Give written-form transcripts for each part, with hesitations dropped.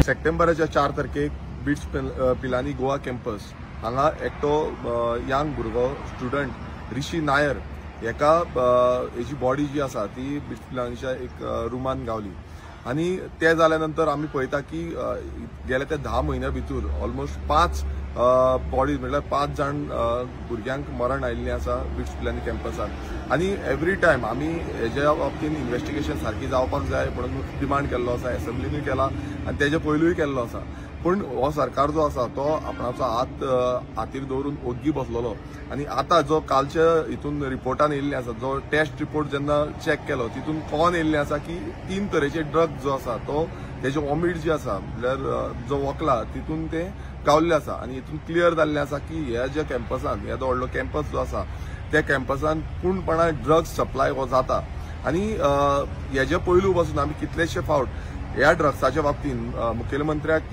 सप्टेंबराच्या 4 तारखेक bits Pilani Goa campus हांगा एकटो यंग भुरगो स्टुडंट ऋषी नायर हेका हेजी बॉडी जी आसा ती बिट्स पिलानीच्या एक रुमान गावली आनी ते जाल्या नंतर आमी पळयता की गेले ते 10 म्हयन्या भितर ऑलमोस्ट 5 बॉडीज म्हळ्यार 5 जाण भुरग्यांक मरण आयिल्लें आसा बिट्स पिलानी कॅम्पसाक. आनी एवरी टायम आमी हेज्या बाबतीन इन्वेस्टिगेशन सारकी जावपाक जाय म्हणून डिमांड केल्लो आसा, एसेंब्लीनूय केला आनी तेजे पयलूय केल्लो आसा. पूण हो सरकार जो आसा तो आपणाचो हात हातीर दवरून ओग्गी बसलेलो आनी आतां जो कालच्या हितून रिपोर्टान येयल्लें आसा, जो टेस्ट रिपोर्ट जेन्ना चॅक केलो तितून कोण येयल्लें आसा की 3 तरेचे ड्रग जो आसा तो तेजे वॉमीट जी आसा म्हणल्यार जो वकला तितून ते गावल्ले आसा आनी हितून क्लियर जाल्लें आसा की ह्या ज्या कॅम्पसान ह्या जो व्हडलो कॅम्पस जो आसा त्या कॅम्पसान पूर्णपणान ड्रग्स सप्लाय हो जाता. आनी हेजे पयलू पासून आमी कितलेशे फावट ह्या ड्रग्साच्या बाबतीन मुखेलमंत्र्याक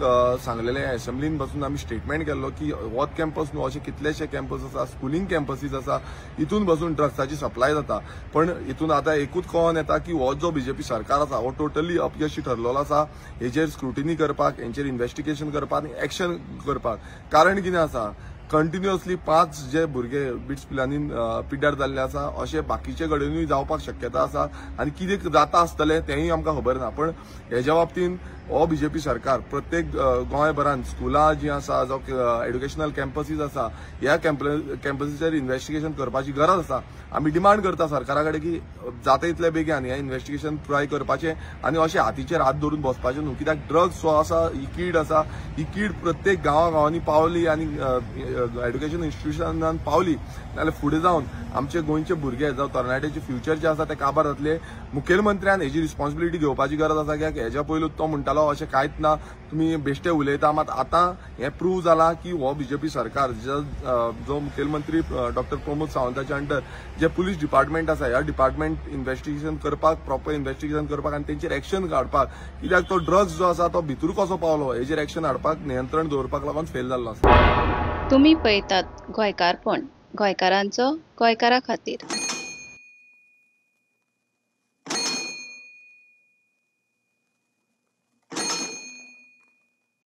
सांगलेलें, एसेंब्लीन बसून आमी स्टेटमेंट केल्लो की होच कॅम्पस न्हू, अशे कितलेशे कॅम्पस आसा, स्कुलींग कॅम्पसीस आसा, हितून बसून ड्रग्साची सप्लाय जाता. पण हितून आतां एकूच कळोन येता की हो जो बीजेपी सरकार आसा हो टोटली अपयशी ठरलेलो आसा हेजेर स्क्रुटिनी करपाक, हेंचेर इन्वेस्टिगेशन करपाक आनी एक्शन करपाक. कारण कितें आसा, कंटिन्युअसली 5 जे भुरगे बिट्स पिलानीन पिड्ड्यार जाल्ले आसा अशे बाकीचे कडेनूय जावपाक शक्यता आसा आनी कितें जाता आसतलें तेंय आमकां खबर ना. पण हेज्या बाबतीन हो बीजेपी सरकार प्रत्येक गोंयभरान स्कुलां जीं आसा जावं एड्युकेशनल कॅम्पसीस आसा ह्या कॅम्पसीचेर इन्वेस्टिगेशन करपाची गरज आसा. आमी डिमांड करता सरकारा कडेन की जाता इतले बेगीन हें इन्वेस्टिगेशन पुराय करपाचें आनी अशें हातीचेर हात धरून बसपाचें न्हू, कित्याक ड्रग्स जो आसा ही कीड आसा, ही कीड प्रत्येक गांवा गांवांनी पावली आनी एड्युकेशन इन्स्टिट्युशनान पावली जाल्यार फुडें जावन आमचे गोंयचे भुरगे जावं तरणाट्याचे फ्युचर जे आसा ते काबार जातले. मुखेलमंत्र्यान हेजी रिस्पॉन्सिबिलिटी घेवपाची गरज आसा, कित्याक हेज्या पयलू तो म्हणटालो अशें कांयच ना, तुमी बेश्टे उलयता. मात आतां हें प्रूव जालां की हो बीजेपी सरकार जो मुखेलमंत्री डॉक्टर प्रमोद सावंताच्या अंडर जे पुलीस डिपार्टमेंट आसा ह्या डिपार्टमेंट इन्वेस्टिगेशन करपाक, प्रॉपर इन्वेस्टिगेशन करपाक आनी तेंचेर एक्शन काडपाक, कित्याक तो ड्रग्स जो आसा तो भितर कसो पावलो हेजेर एक्शन हाडपाक, नियंत्रण दवरपाक लागून फेल जाल्लो आसा. तुमी पळयतात गोंयकारपण, गोंयकारांचो गोंयकारा खातीर.